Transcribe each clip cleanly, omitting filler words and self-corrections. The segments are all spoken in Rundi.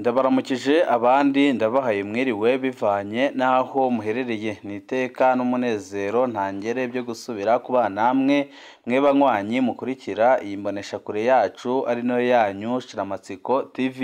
Ndabaramukije abandi ndabahaye mwiriwe bivanye n'aho muherereye, ni iteka n'umunezero ntangere byo gusubira kubana namwe mwe banywanyi mukurikira iyi mboneshakure yacu ari nayo yanyu Shiramatsiko TV.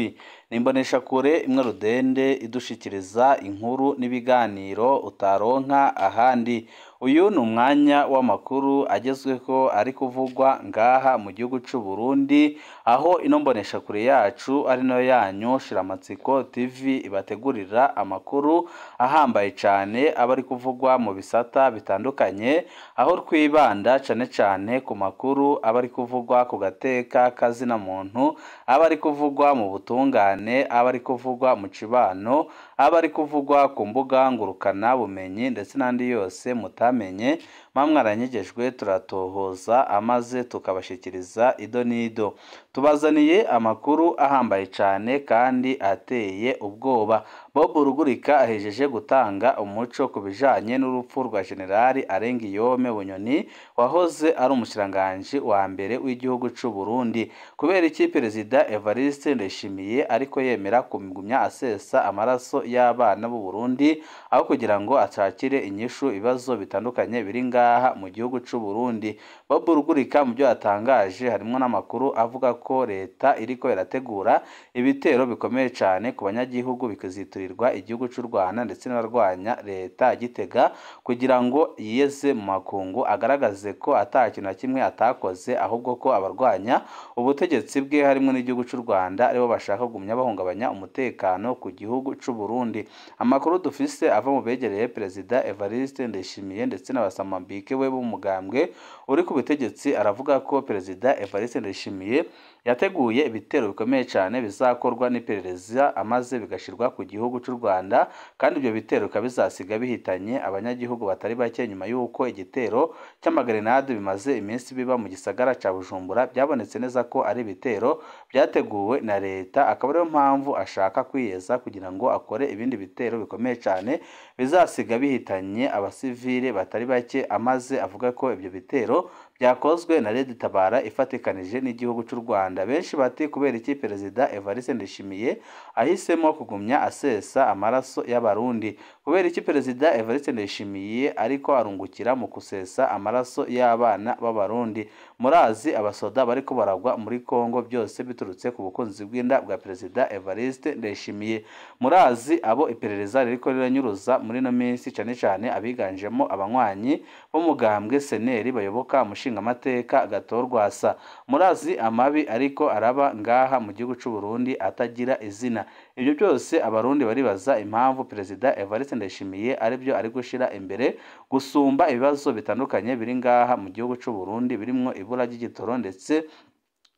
Ni imboneshakure imwe rudende idushikiriza inkuru n'ibiganiro utaronka ahandi. Uyu ni umwanya w'amakuru agezweho ari kuvugwa ngaha mu gihugu c'u Burundi, aho ino mboneshakure yacu ari nayo yanyu Shiramatsiko TV ibategurira amakuru ahambaye cane aba ari kuvugwa mu bisata bitandukanye, aho twibanda cane cane ku makuru aba ari kuvugwa ku gateka kazina muntu, aba ari kuvugwa mu butungane, aba ari kuvugwa mu cibano, aba ari kuvugwa ku mbuga ngurukana bumenyi ndetse n'andi yose mutamenye, mwaranyegejwe turatohoza amaze tukabashikiriza ido n'ido. Tubazaniye amakuru ahambaye cane kandi ateye ubwoba. Bob Rugurika ahejeje gutanga umuco ku bijanye n'urupfu rwa Generali Arengiyome Bunyoni wahoze ari umushikiranganji wa mbere w'igihugu c'u Burundi. Kubera iki Perezida Evariste Ndayishimiye ariko yemera kugumya asesa amaraso y'abana b'u Burundi aho kugira ngo ashakire inyishu ibibazo bitandukanye biri ngaha mu gihugu c'u Burundi. Bob Rugurika mu byo yatangaje harimwo n'amakuru avuga ko leta iriko irategura ibitero bikomeye cane ku banyagihugu bikaziturirwa igihugu c'u Rwanda ndetse n'abarwanya leta Gitega kugira ngo yiyeze mu makungu agaragaze ko ata kintu na kimwe atakoze, ahubwo ko abarwanya ubutegetsi bwe harimo n'igihugu c'u Rwanda aribo bashaka kugumya bahungabanya umutekano ku gihugu c'u Burundi. Amakuru dufise ava mu begereye Perezida Evariste Ndayishimiye ndetse n'abasamambike we b'umugambwe uri ku butegetsi aravuga ko Perezida Evariste Ndayishimiye yateguye ibitero bikomeye cyane bizakorwa n'iperereza amaze bigashirwa ku gihugu c'u Rwanda, kandi ibyo bitero bikaba bizasiga bihitanye abanyagihugu batari bake nyuma y'uko igitero cy'amagrenade bimaze iminsi biba mu gisagara ca Bujumbura byabonetse neza ko ari ibitero byateguwe na leta, akaba ariyo mpamvu ashaka kwiyeza kugira ngo akore ibindi bitero bikomeye cyane bizasiga bihitanye abasivile batari bake, amaze avuga ko ibyo bitero byakozwe na Red Tabara ifatikanije n'igihugu c'u Rwanda. Benshi bati kubera iki Perezida Evariste Ndayishimiye ahisemo kugumya asesa amaraso y'abarundi? Kubera iki Perezida Evariste Ndayishimiye ariko arungukira mu kusesa amaraso y'abana b'abarundi? Murazi abasoda bariko baragwa muri Kongo byose biturutse ku bukunzi bw'inda bwa Perezida Evariste Ndayishimiye. Murazi abo iperereza ririko riranyuruza muri no minsi, cane cane abiganjemo abanywanyi b'umugambwe seneri bayoboka umushingamateka Gatorwasa. Murazi amabi ariko araba ngaha mu gihugu c'u Burundi atagira izina. Ibyo byose abarundi baribaza impamvu Perezida Evariste Ndayishimiye aribyo ari gushira imbere gusumba ibibazo bitandukanye biri ngaha mu gihugu c'u Burundi, birimwo ibura ry'igitoro ndetse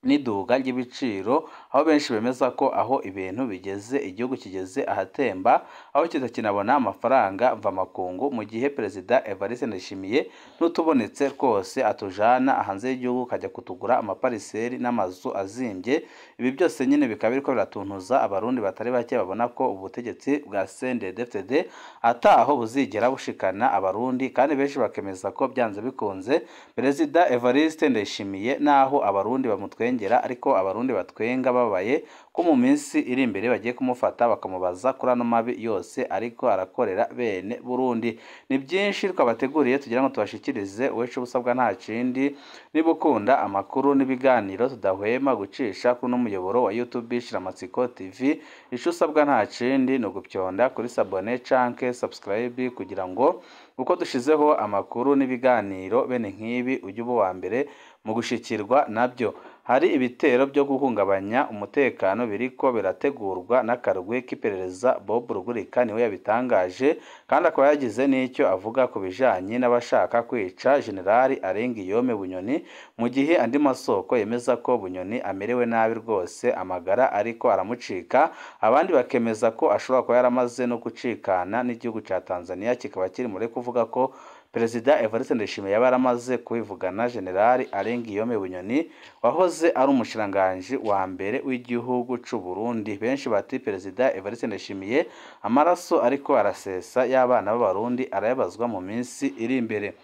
n'iduga ry'ibiciro, aho benshi bemeza ko aho ibintu bigeze igihugu kigeze ahatemba, aho kitakinabona amafaranga mvamakungu, mu gihe Perezida Evariste Ndayishimiye n'utubonetse rwose atujana hanze y'igihugu kajya kutugura amapariseri n'amazu azimbye. Ibi byose nyine bikaba biriko biratuntuza abarundi batari bake babona ko ubutegetsi bwa CNDD-FDD ataho buzigera bushikana abarundi, kandi benshi bakemeza ko byanze bikunze Perezida Evariste Ndayishimiye naho abarundi bamutwenga, ariko abarundi batwenga babaye ko mu minsi iri imbere bagiye kumufata bakamubaza kuri ano mabi yose ariko arakorera bene Burundi. Ni byinshi twabateguriye tugira ngo tubashikirize, uwecu ubusabwa nta kindi niba ukunda amakuru n'ibiganiro tudahwema gucisha kuri n'umuyoboro wa YouTube Shiramatsiko TV, ico usabwa nta kindi ni ugupyonda kuri sabone canke subscribe kugira ngo uko dushizeho amakuru n'ibiganiro bene nk'ibi ujye uba uwa mbere mu gushikirwa nabyo. Hari ibitero byo guhungabanya umutekano biriko birategurwa n'akarwi k'iperereza, Bob Rugurika niwe yabitangaje, kandi akaba yagize n'icyo avuga ku bijanye n'abashaka kwica Generali Arengiyome Bunyoni, mu gihe andi masoko yemeza ko Bunyoni amerewe nabi rwose amagara ariko aramucika, abandi bakemeza ko ashobora kuba yaramaze no gucikana n'igihugu ca Tanzania, kikaba kiri muri kuvuga ko Perezida Evariste Ndayishimiye yaba yaramaze kwivugana Generali Arengiyome Bunyoni wahoze ari umushikiranganji wa mbere w'igihugu c'u Burundi. Benshi bati Perezida Evariste Ndayishimiye amaraso ariko arasesa y'abana b'abarundi arayabazwa mu minsi iri imbere.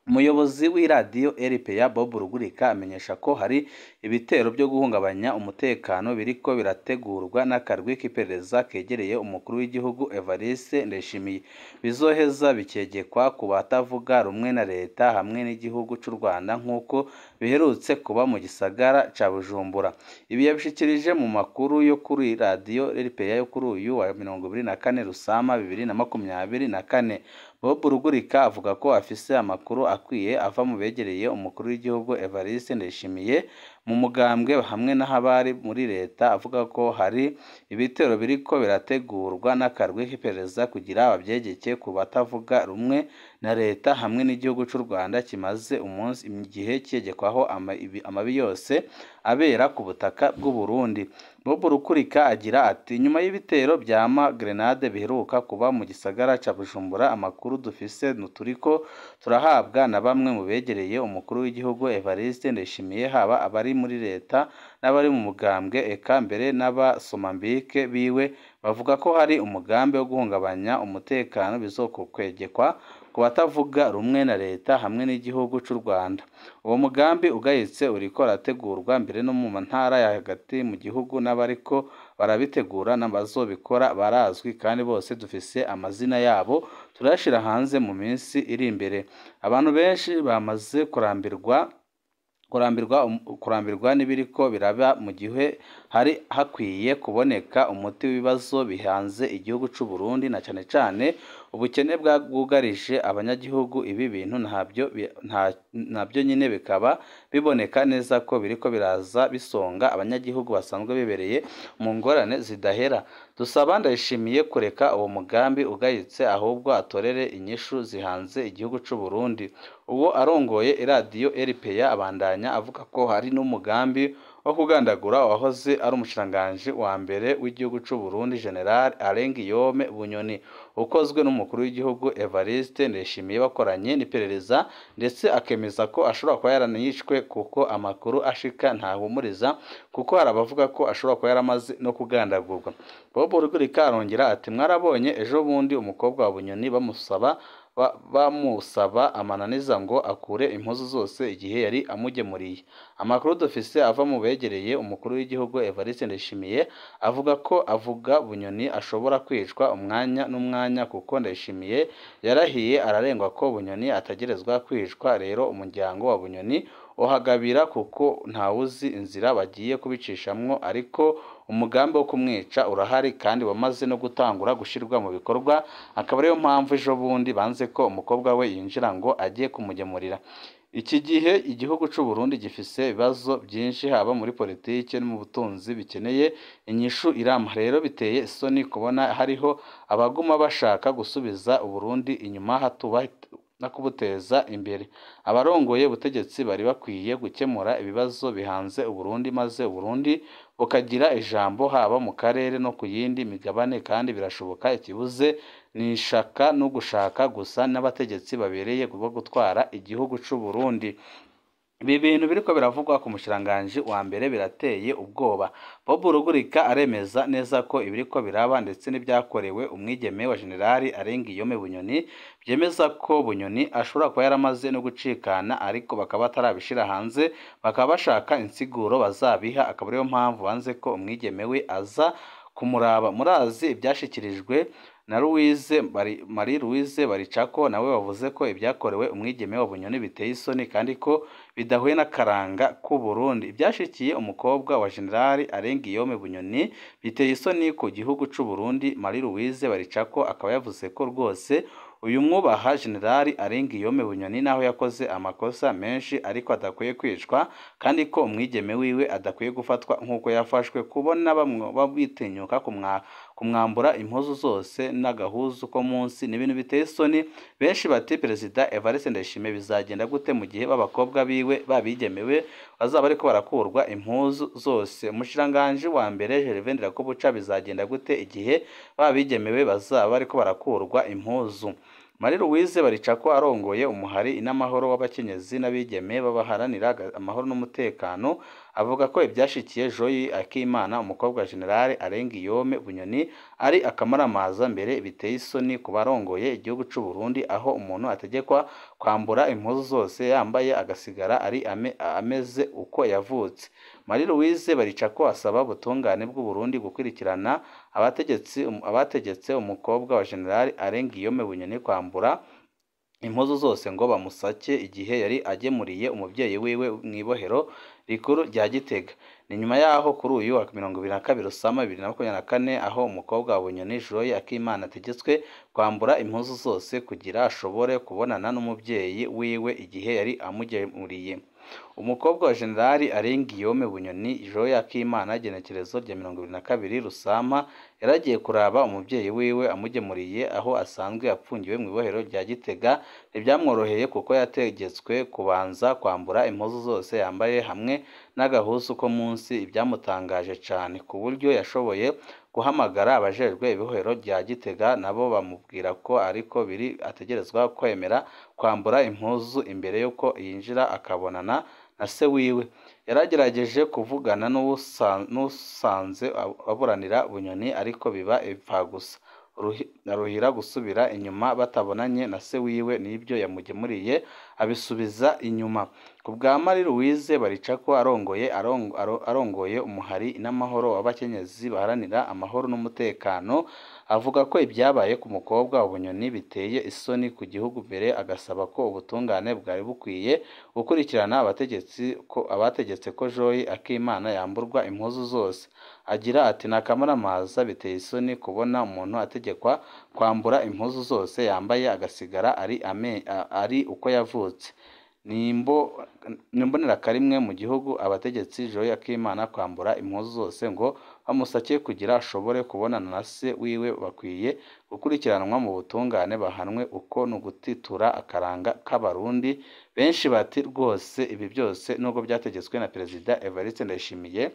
Umuyobozi w'iradiyo RPA Bob Rugurika amenyesha ko hari ibitero byo guhungabanya umutekano biriko birategurwa n'akarwi k'iperereza kegereye umukuru w'igihugu Evariste Ndayishimiye, bizoheza bikegekwa ku batavuga rumwe na leta hamwe n'igihugu c'u Rwanda nk'uko biherutse kuba mu gisagara ca Bujumbura. Ibi yabishikirije mu makuru yo kuri radiyo RPA yo kuri uyu wa 24 Rusama 2024. Bob Rugurika avuga ko afise amakuru akwiye ava mu begereye umukuru w'igihugu Evariste Ndayishimiye mu mugambwe hamwe n'ahabari muri leta, avuga ko hari ibitero biriko birategurwa n'akarwi k'iperereza kugira bavyegeke ku batavuga rumwe na leta hamwe n'igihugu c'u Rwanda kimaze umunsi igihe cyegekwaho amabi yose abera ku butaka bw'u Burundi. Bob Rugurika agira ati nyuma y'ibitero vya ma grenade biheruka kuba mu gisagara ca Bujumbura, amakuru dufise nuturiko turahabwa na bamwe mu begereye umukuru w'igihugu Evariste Ndayishimiye, haba abari muri leta n'abari mu mugambwe eka mbere n'abasomambike biwe, bavuga ko hari umugambi wo guhungabanya umutekano bizokwegekwa ku batavuga rumwe na leta hamwe n'igihugu c'u Rwanda. Uwo mugambi ugayitse uriko urategurwa mbere no mu ntara ya hagati mu gihugu, n'abariko barabitegura n'abazobikora barazwi kandi bose dufise amazina yabo, turayashira hanze mu minsi iri imbere. Abantu benshi bamaze kurambirwa n'ibiriko biraba mu gihe hari hakwiye kuboneka umuti w'ibibazo bihanze igihugu c'u Burundi, na cane cane ubukene bwugarije abanyagihugu. Ibi bintu ntabyo nyine bikaba biboneka neza ko biriko biraza bisonga abanyagihugu basanzwe bibereye mu ngorane zidahera. Dusaba Ndayishimiye kureka uwo mugambi ugayitse, ahubwo atorere inyishu zihanze igihugu c'u Burundi. Uwo arongoye iradiyo RPA abandanya avuga ko hari n'umugambi wo kugandagura wahoze ari umushikiranganji wa mbere w'igihugu c'u Burundi General Alain Guillaume Bunyoni, ukozwe n'umukuru w'igihugu Evariste Ndayishimiye bakoranye n'iperereza, ndetse akemeza ko ashobora kuba yaranishwe kuko amakuru ashika ntahumuriza, kuko hari abavuga ko ashobora kuba yaramaze no kugandagurwa. Bob Rugurika arongera ati mwarabonye ejo bundi umukobwa wa Bunyoni bamusaba amananiza ngo akure impuzu zose igihe yari amugemuriye. Amakuru dufise ava mu begereye umukuru w'igihugu Evariste Ndayishimiye avuga ko Bunyoni ashobora kwicwa umwanya n'umwanya, kuko Ndayishimiye yarahiye ararengwa ko Bunyoni atagerezwa kwicwa. Rero umuryango wa Bunyoni uhagabira kuko ntawuzi inzira bagiye kubicishamwo, ariko umugambi wo kumwica urahari kandi wamaze no gutangura gushirwa mu bikorwa, akaba ariyo mpamvu ejo bundi banze ko umukobwa we yinjira ngo ajye kumugemurira. Iki gihe igihugu c'u Burundi gifise ibibazo byinshi haba muri politike no mu butunzi bikeneye inyishu irama. Rero biteye isoni kubona hariho abaguma bashaka gusubiza Uburundi inyuma hatuba no kubuteza imbere. Abarongoye ubutegetsi bari bakwiye gukemura ibibazo bihanze Uburundi, maze Uburundi bukagira ijambo haba mu karere no ku yindi migabane, kandi birashoboka. Ikibuze ni ishaka no gushaka gusa n'abategetsi babereye bo gutwara igihugu c'u Burundi. Ibi bintu biriko biravugwa ku mushikiranganji wa mbere birateye ubwoba. Bob Rugurika aremeza neza ko ibiriko biraba ndetse n'ibyakorewe umwigeme wa General Alain Guillaume Bunyoni byemeza ko Bunyoni ashobora kuba yaramaze no gucikana, ariko bakaba batarabishira hanze, bakaba bashaka insiguro bazabiha, akaba ariyo mpamvu banze ko umwigeme we aza kumuraba. Murazi ibyashikirijwe na Marie Louise Baricako, nawe wavuze ko ibyakorewe umwigeme wa Bunyoni biteye isoni kandi ko bidahuye n'akaranga k'u Burundi. Ibyashikiye umukobwa wa General Alain Guillaume Bunyoni biteye isoni ku gihugu c'u Burundi. Marie Louise Baricako akaba yavuze ko rwose uyu mwubaha General Alain Guillaume Bunyoni naho yakoze amakosa menshi ariko adakwiye kwicwa, kandi ko umwigeme wiwe adakwiye gufatwa nk'uko yafashwe. Kubona bitinyuka kumwambura impuzu zose n'agahuzu ko munsi ni ibintu biteye isoni. Benshi bati Perezida Evariste Ndayishimiye bizagenda gute mu gihe b'abakobwa biwe babigemewe bazaba ariko barakurwa impuzu zose? Umushikiranganji wa mbere Gervais Ndirakobuca bizagenda gute igihe babigemewe bazaba ariko barakurwa impuzu? Marie Louise Baricako arongoye umuhari inamahoro w'abakenyezi n'abigeme babaharanira amahoro n'umutekano, Avuga ko ivyashikiye Joy Akimana, umukobwa wa General Alain Guillaume Bunyoni, ari akamaramaza mbere biteye isoni ku barongoye igihugu c'u Burundi, aho umuntu ategekwa kwambura impuzu zose yambaye agasigara ari ameze uko yavutse. Marie Louise Baricako asaba ubutungane bw'u Burundi gukurikirana abategetse umukobwa wa General Alain Guillaume Bunyoni kwambura impuzu zose ngo bamusake igihe yari agemuriye umuvyeyi wiwe mw'ibohero rikuru rya Gitega. Ni nyuma yaho kuri uyu wa 22 Rusama 2024 aho umukobwa wa Bunyoni Joy Akimana ategetswe kwambura impuzu zose kugira ashobore kubonana n'umuvyeyi wiwe igihe yari amugemuriye. Umukobwa wa General Alain Guillaume Bunyoni Joy Akimana, igenekerezo rya 22 Rusama, yaragiye kuraba umuvyeyi wiwe amugemuriye aho asanzwe apfungiwe mw'ibohero rya Gitega. Ntivyamworoheye kuko yategetswe kubanza kwambura impuzu zose yambaye hamwe n'agahuzu ko munsi, ibyamutangaje cane ku buryo yashoboye guhamagara abajejwe ibohero rya Gitega, nabo bamubwira ko ariko biri ategerezwa kwemera kwambura impuzu imbere yuko yinjira akabonana na se wiwe. Yaragerageje kuvugana n'usanze aburanira Bunyoni ariko biba impfagusa, aruhira gusubira inyuma batabonanye na se wiwe n'ibyo yamugemuriye abisubiza inyuma. Ku bwa Marie Louise Baricako arongoye umuhari n'amahoro w'abakenyezi baharanira amahoro n'umutekano, avuga ko ibyabaye ku mukobwa wa Bunyoni biteye isoni ku gihugu, mbere agasaba ko ubutungane bwari bukwiye gukurikirana abategetse ko Joy Akimana yamburwa impuzu zose. Agira ati: "N'akamaramaza, biteye isoni kubona umuntu ategekwa kwambura impuzu zose yambaye agasigara ari uko yavutse. Ni imbonekarimwe mu gihugu abategetsi Joy Akimana kwambura impuzu zose ngo bamusake kugira ashobore kubonana na se wiwe bakwiye gukurikiranwa mu butungane bahanwe, uko ni ugutitura akaranga k'Abarundi." Benshi bati rwose ibi byose nubwo byategetswe na Perezida Evariste Ndayishimiye,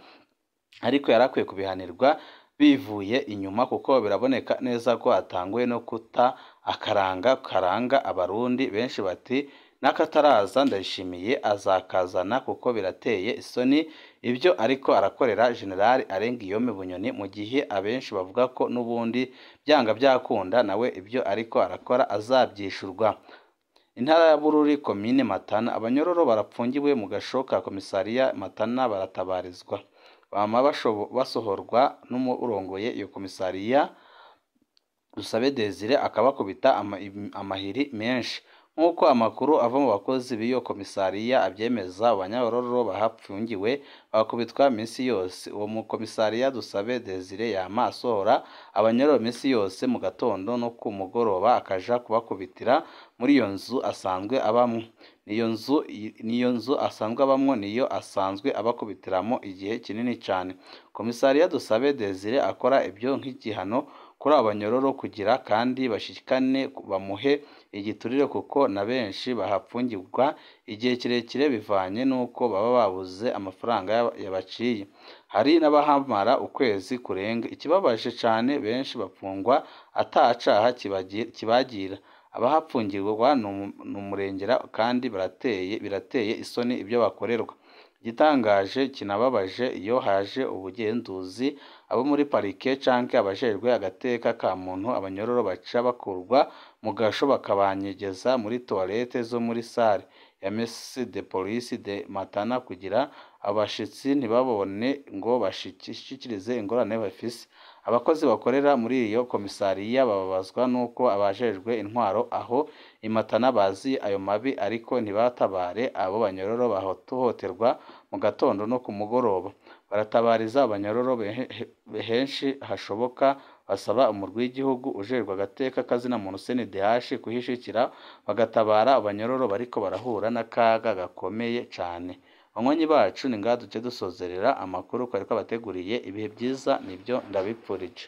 ariko yarakwiye kubihanirwa bivuye inyuma, kuko biraboneka neza ko atanguye no kuta akaranga karanga Abarundi. Benshi bati n'akataraza Ndayishimiye azakazana, kuko birateye isoni ibyo ariko arakorera General Alain Guillaume Bunyoni, mu gihe abenshi bavuga ko n'ubundi byanga byakunda nawe ibyo ariko arakora azabyishurwa. Intara ya Bururi, komine Matana, abanyororo barapfungiwe mu gasho ka komisariya Matana baratabarizwa, bama basohorwa n'umurongoye iyo komisariya Dusabe Desire akabakubita amahiri menshi. Nk'uko amakuru ava mu bakozi b'iyo komisariya abyemeza, abanyororo bahapfungiwe bakubitwa minsi yose. Uwo mukomisariya Dusabe Desire yama asohora abanyororo minsi yose mu gatondo no ku mugoroba, akaja kubakubitira muri iyo nzu asanzwe abamwo. Niyo nzu asanzwe abamwo niyo asanzwe abakubitiramo igihe kinini cane. Komisariya Dusabe Desire akora ibyo nk'igihano kuri abo banyororo kugira kandi bashikane bamuhe igiturire, kuko na benshi bahapfungirwa igihe kirekire bivanye n'uko baba babuze amafaranga yabaciye. Hari n'abahamara ukwezi kurenga. Ikibabaje cane, benshi bapfungwa atacaha kibagira. Abahapfungirwa ni umurengera kandi birateye isoni ibyo bakorerwa. Igitangaje kinababaje, iyo haje ubugenzuzi, abo muri parike canke abajejwe agateka ka muntu, abanyororo baca bakurwa mu gasho bakabanyegeza muri toilette zo muri salle ya Messe de Police de Matana kugira abashitsi ntibabone ngo bashikirize ingorane bafise. Abakozi bakorera muri iyo komisariya bababazwa n'uko abajejwe intwaro aho i Matana bazi ayo mabi ariko ntibatabare abo banyororo bahohoterwa mu gatondo no ku mugoroba. Baratabariza abanyororo henshi hashoboka, basaba umurwi w'igihugu ujejwe agateka kazina muntu CNDH kuhishikira bagatabara abanyororo bariko barahura n'akaga gakomeye cane. Banywanyi bacu, ni ngaha duce dusozerera amakuru twari twabateguriye. Ibihe byiza nibyo ndabipfurije.